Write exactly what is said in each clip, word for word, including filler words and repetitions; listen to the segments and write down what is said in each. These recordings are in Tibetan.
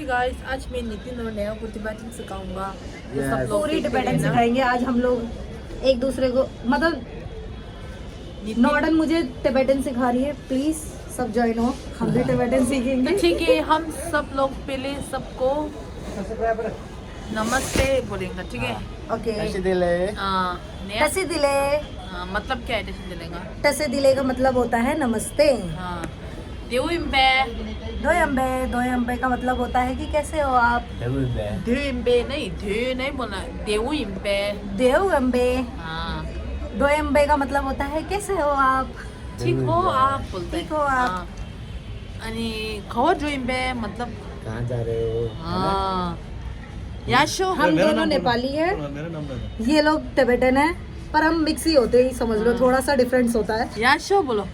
गाइस, आज मैं नितिन और नेहा को टिबेटन सिखाऊंगा। तो सब लोग पूरी सीखते टिबेटन रहना। सिखाएंगे आज हम लोग एक दूसरे को, मतलब नितिन। नॉर्डन मुझे टिबेटन सिखा रही है, प्लीज सब ज्वाइन हो, हम भी टिबेटन सीखेंगे। तो ठीक है, हम सब लोग पहले सबको नमस्ते बोलेंगे, ठीक है? ओके। तसी दिले। हाँ, नेहा। तसी दिले। हाँ, मतलब क्या है तसी दिले का? तसी दिले का मतलब होता है नमस्ते। हाँ। देवु इम्बे। दोयम्बे, दोयम्बे का मतलब होता है कि कैसे हो आप? देवु इम्बे। देवु इम्बे नहीं, देवु नहीं बोलना, देवु इम्बे। देवु इम्बे। हाँ। दोयम्बे का मतलब होता है कैसे हो आप? ठीक हो आप बोलते हैं। ठीक हो आप। हाँ। अनि खबर जो इम्बे मतलब कहाँ जा रहे हो? हाँ। याशो। हम दोनों नेपाली हैं। ये लोग टिबेटन है, पर हम मिक्स ही होते हैं, समझ लो, हाँ। थोड़ा सा डिफरेंस होता है। याशो बोलो।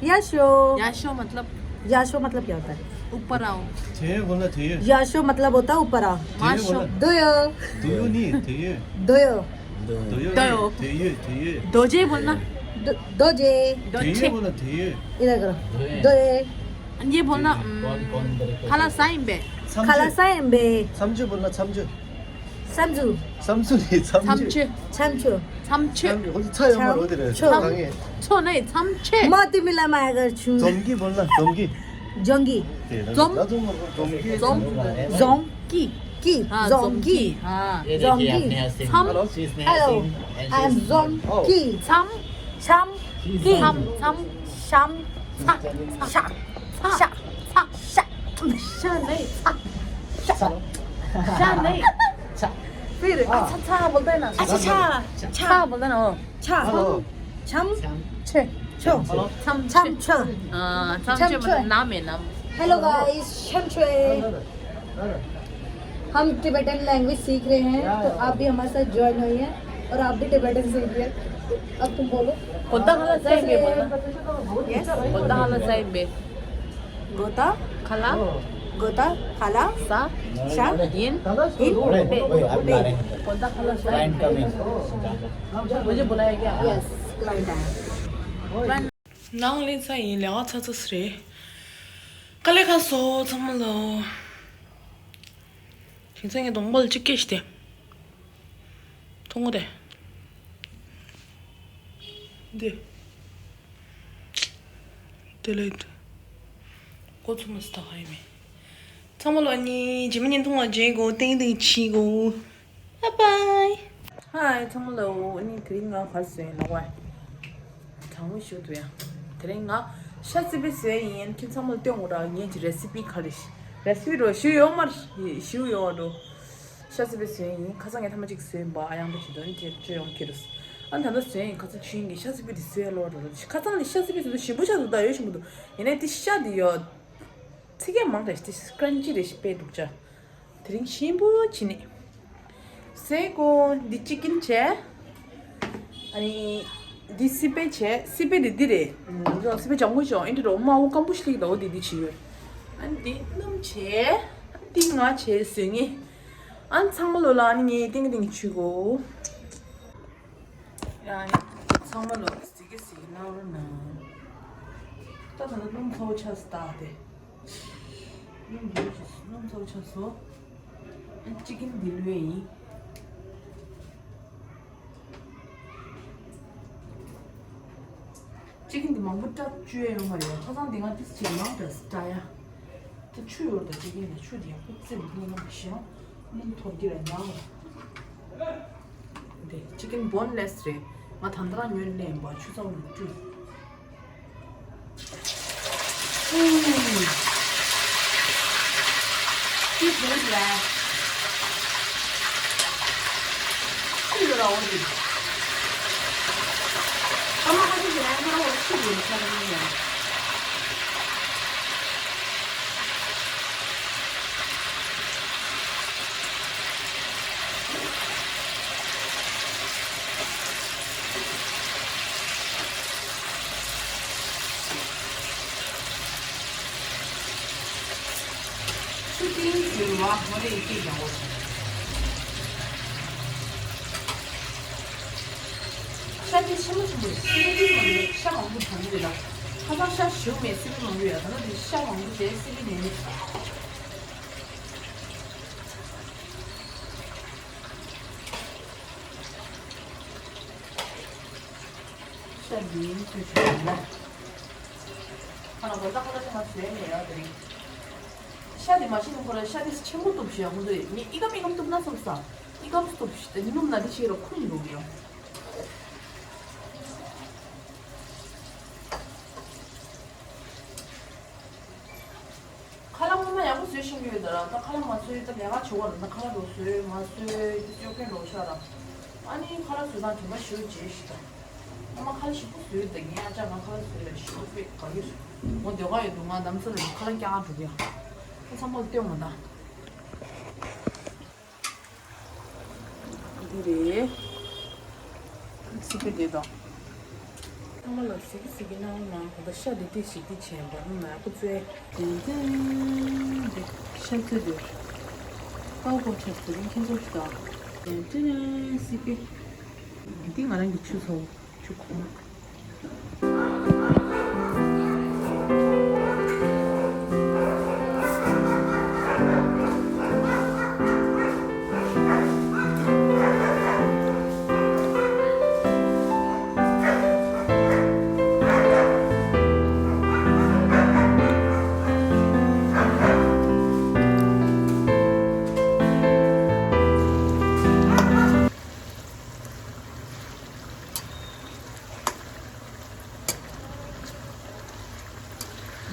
याशो। याशो मतलब? याशो मतलब क्या होता है? ऊपर आओ। थे बोलना, थे। याशो मतलब होता है ऊपर आओ। थे बोलना। दोयो। दोयो नहीं, थे। दोयो। दोयो। दोयो। थे, थे। दोजे बोलना। दो-, दोजे। दोचे। थे बोलना, थे। इधर करो। दोये। दोये। ये बोलना, थे। हम्म, कौन, कौन बोले? खाला साइम बे। खाला साइम बे। समझो बोलना, समझो। समझू। समझू नहीं, समझू। समझू। समझू। समझू। होची छाया 뭐 어디래? छो। छो नहीं, समझे। म तिमीलाई माया गर्छु। जोंगी बोलना, जोंगी। जोंगी। जोम। जोंगी। जोंगी। हाँ, जोंगी। जोंगी। हाँ। ये देखिए, जोंगी। अपने यहाँ से। छम। Hello। Hello। I am जोंगी। छम। छम। की। छम। छम। छम। छा। छा। छा। छा। छा। छा नहीं। छा। छा। छा नहीं। छा। फिर अच्छा, छा बोलते हैं ना। अच्छा, छा। छा बोलते हैं ना। छा। Hello। छम। छे। छो। छम। छम। छो। हाँ, छम। छम। छे मतलब नाम है, नाम। Hello guys, छम छे। हम टिबेटन लैंग्वेज सीख रहे हैं, तो आप भी हमारे साथ ज्वाइन होइए और आप भी टिबेटन सीखिए। अब तुम बोलो। कोता खाला साइम बे बोलना। यस। कोता खाला साइम बे। गोता। खाला। गोता। खाला। सा। सा। इन। इन। बे। कोता खाला साइम बे। मुझे बुलाया क्या? यस, क्लाइंट आया। ནང་ལས་ཚ་ཡིན་ལས་ང་ཚ་ཚ་སི་རེད། དཀའ་ལས་ཁག་སོང་ཚང་མ་ལོ། ཁྱེད་ཚང་གི་གདོང་པ་ལ་གཅིག་སྐད་ཞིག་སྟེ། མཐོང་གོ་དེ། འདི། དེ་ལས། ཀོ་ཚོ་མ་སི་ད་ཧ་ཡི་མེ། ཚང་མ་ལོ་ནི་ཇི་མི་ཉིན་ཐུང་བ་བརྗེད་གོ་ཏིང་ཏིང་ཆི་གོ། Bye bye. Hi ཚང་མ་ལོ། ཨ་ནི་དེ་རིང་ང་ག་རེ་བཟོས་ཡིན་ལབ་པ། དྲང་པོ་ཞུ་དུ་ཡ། དེ་རིང་ང་ཤ་ཚི་པི་བཟོས་ཡིན། ཁྱེད་ཚང་མ་ལ་སྟོན་དགོས་ར། ངའི་རེ་སི་པི་ག་རེ། རེ་སི་པི་རོ་ཞུ་ཡོད་མ་རེད། ཞུ་ཡོད་འགྲོ། ཤ་ཚི་པི་བཟོས་ཡིན། ཁ་སང་ངས་ཐེངས་མ་གཅིག་བཟོས་ཡིན་པ། ཨ་ཡང་འདྲ་ཞིག་འདོན་དེ་བཅོས་ཡོང་གི་རེད། ཨ་ད་ལྟ་བཟོས་ཡིན། ཁ་སང་ཆུ་ཡིན་གྱི་ཤ་ཚི་པི་དེ་བཟོས་ལོ་རེད། ཁ་སང་ནས་ཤ་ཚི་པི་བཟོས་དུས་ཞིམ་པོ་ཆགས་འདུག་ད་ཡོད་ཞིམ་པོ་འདུག་ཡིན་ནའི་དེ་ཤ་དེ་ཡོད། ཚིག་གེ་མང་དྲགས་ཤིག་སྐྲན་ཅི་རེ་ཞིག་དཔེ་འདུག་ཅག་དེ་རིང་ཞིམ་པོ་བྱིན་ནས། སེ་གོ་འདི་ཅི་ཀིན་བྱས། ཨ་ནི་འདི་སི་པེ་བྱས། སི་པེ་འདི་འདི་རེད། ཨ་སི་པེ་ལྗང་ཁུ་བྱས། ཨེ་འདི་རོ་དམར་པོ་སྐམ་པོ་ཞིག་ལ་འོ་འདི་འདི་བྱས་ཡོད། ཨ་ནི་འདི་སྣུམ་བྱས། ཨ་ནི་འདི་ང་བྱས་བཟོས་ངེས། ཨ་ནི་ཚང་མ་ལོ་ལ་ཨ་ནི་ངས་ཏིང་ཏིང་ཆུ་གོ་ཡང་ཚང་མ་ལོ་གཟིགས་ཀྱི་གཟིགས་གནང་རོགས་གནང་། ད་ད་ལྟ་སྣུམ་ཚ་པོ་ཆགས་སུ་བཏང་སྟེ། སྣུམ་འདི་ལོས་ཆགས་སོང་། སྣུམ་ཚ་པོ་ཆགས་སོང་། ཨ་ཅི་ཀིན་འདི་ལོས་ཡིན། ཅི་ཀིན་འདི་མང་པོ་སྐྲ་བཅུ་ཡས་ཡོད་མ་རེད། ཁ་སང་འདི་ང་ཏིས་ཅིག་མང་དྲགས་སྐྲ་ཡ། ད་ཆུ་ཡོད་རེད། ད་ཅི་ཀིན་ལ་ཆུ་འདི་ཡག་པོ་བཙེམས་འདུག་ང་མི་ཤེས། སྣུམ་འཐོར་གྱི་རེད་ཉག་རེད། འདི་ཅི་ཀིན་བོན་ལེས་རེད། ང་ད་ལྟ་རང་ཉོས་ནས་ཡིན་པ། ཆུ་ཚ་པོ་ནས་བཀྲུས། ཨུམ། ཅི་བཟོས་ལ། ཆུ་ཡོད་ར་འོ་འདི། ཨ་མ་ཁ་ཅིག་གི་རང་ཁ་ར་འོ་ཆུ་ཡོད་ཁ་ར་ཡོད། ཆུ་ཏིང་ཟེར་བ་མོ་རེ་ཡི་གེ་ཡང་འོ། ཤ་དེ་ཆེན་པོ་ཆེན་པོ་རེད། སི་པི་མང་པོ་ཤ་མང་པོ་གྲང་གི་རེད་ལ། ཁ་སང་ཤ་ཞུ་མེད། སི་པི་མང་པོ་ཡོད། ད་ལྟ་དེ་ཤ་མང་པོ་བྱས་སི་པི་ཉན་ནི། ཤ་འདི་ཚོས་བྱུང་ན། ཁ་ལ་གོ་ད་ཁ་ལ་ཤ་མ་བཟོས་ནས་ཡ་དེ་རིང་། ཤ་འདི་མ་ཤི་ནུ་ཁོ་ལ་ཤ་འདི་ཆེན་པོ་གཏུབ་ཤི་ཡ་ཁོ་ཚོས་ངས་ཨི་ཀ་མི་ཀམ་གཏུབ་ན་སོབ་ས། ཨི་ཀམ་གཏུབ་ཤི་དེ་སྣུམ་ན་དེ་ཤི་ར་ཁུ་ཡི་འདུག་ཡ། ཁ་ལག་སྔོན་མ་ཡག་པོ་བཟོས་ཤེས་ཀྱི་ཡོད་ད་ར། ད་ཁ་ལག་མ་བཟོས་ད་ལས་ཀ་བྱེད་དགོས་ར། ད་ཁ་ལག་རོ་བཟོས་མ་བཟོས་ཅོ་ཀན་རོ་ཤ་ར། ཨ་ནི་ཁ་ལག་བཟོས་དང་དྲན་པ་ཞེ་པོ་བརྗེད་ཤི་ད། ཨ་མ་ཁ་ལག་ཞིག་པོ་བཟོས་ད་ངས་ཨ་ཅག་ང་ཁ་ལག་བཟོས་ད་ཞེ་པོ་དཔེ་དགའ་གི་རེད། ངོ་འདོད་ག་ཡོད་འདུག་ང་ནམ་ཚོད་ལ་ཁ་ལག་རྐྱང་འགྲོ་གི་ཡ། ཁ་ཚང་མ་ལ་སྟོན་མ་ད། འདི་རེད། སི་པི་དེ་དང་། ཚང་མ་ལ་གཟིགས་གཟིགས་ཀྱི་གནང་རོགས་གནང་། ད་ལྟ་ཤ་དེ་ཏིག་ཞིག་ཏིག་བྱས་འབར་མ་ཡག་པོ་བཙལ། ཏན་ཏན་དེ་ཤ་བཙལ་དེ། ཀའོ་ཀོ་ཆར་དེ་རིང་ཁྱེད་ཚོ་ཞིག་དང་། ཏན་ཏན་སི་པི། འདི་ང་རང་གི་ཆུ་ཚོ་ཆུ་ཁོ་ན།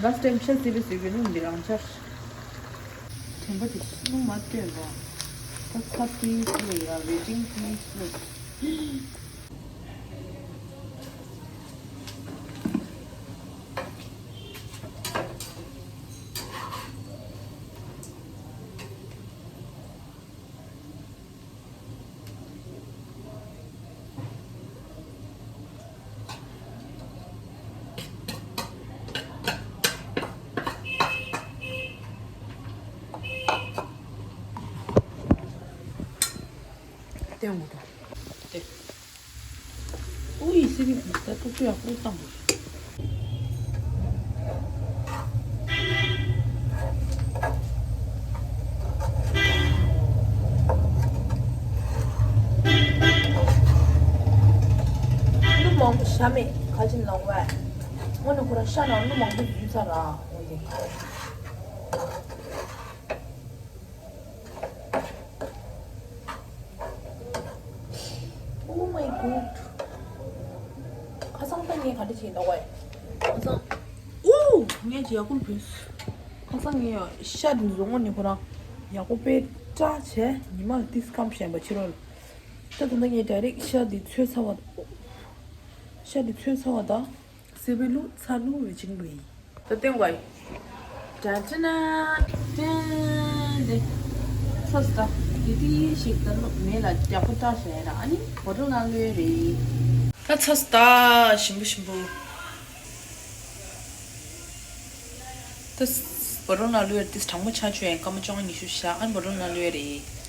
Last time ཤ་སི་པི་བཟོས་པའི་སྣུམ་འདི་རང་འཆར། དྲན་པ་དེ་སྣུམ་མ་བཏོན་རོགས། ད་ཚ་please look ཡ། Waiting please look. སྟོན་དགོས་དང་། ཏེ། ཨུ་ཡི་སི་རི་ད་ཐུག་ཆུ་ཡག་པོ་བཏང་དགོས། སྣུམ་མང་པོ་ཞེ་མེད་ག་ཅི་ལོག་པས། དངོས་གནས་ཁོ་རང་ཤ་ནང་སྣུམ་མང་པོ་འཛུལ་ཚར་ར། འོ་དེ། Oh my god. ཁ་སང་ད་ངས་ག་འདྲ་བྱས་འདུག་གས། ཁ་སང་། ཨུ། ངས་ཅི་ཡག་པོ་བུས། ཁ་སང་ངས་ཤ་འདི་བཟོ་དངོས་གནས་ཁོ་རང་ཡག་པོ་དཔེ་བཀྲ་བྱས། ཉི་མ་ལ་ཏིས་སྐམ་བཞིན་པ་ཕྱི་རོལ། ད་ད་ལྟ་ངས་direct ཤ་འདི་ཚོས་ཚར་བ། ཤ་འདི་ཚོས་ཚར་བ་ད། སི་པི་བླུགས་ཚར་ལུགས་རེ་བྱིང་འགྲོ་ཡིན། ད་སྟོན་དགོས་ཡིན། ད་ད་ན། ཏན་ཏན། ཚོས་ད། དེ་དེ་ཞིག་ད་ལོ་མེ་ལ་ཡག་པོ་བཀྲ་བྱས་ར། ཨ་ནི་བོ་ཊལ་ནང་བླུགས་རེད། ད་ཚོས་ད་ཞིམ་པོ་ཞིམ་པོ། ད་བོ་ཊལ་ནང་བླུགས་རེད། དེ་གྲང་མོ་ཆགས་བཅུག་ཡིན། སྐར་མ་བཅོ་ལྔ་ཉི་ཤུ་བཞག་ཨ་ནི་བོ་ཊལ་ནང་བླུགས་རེད།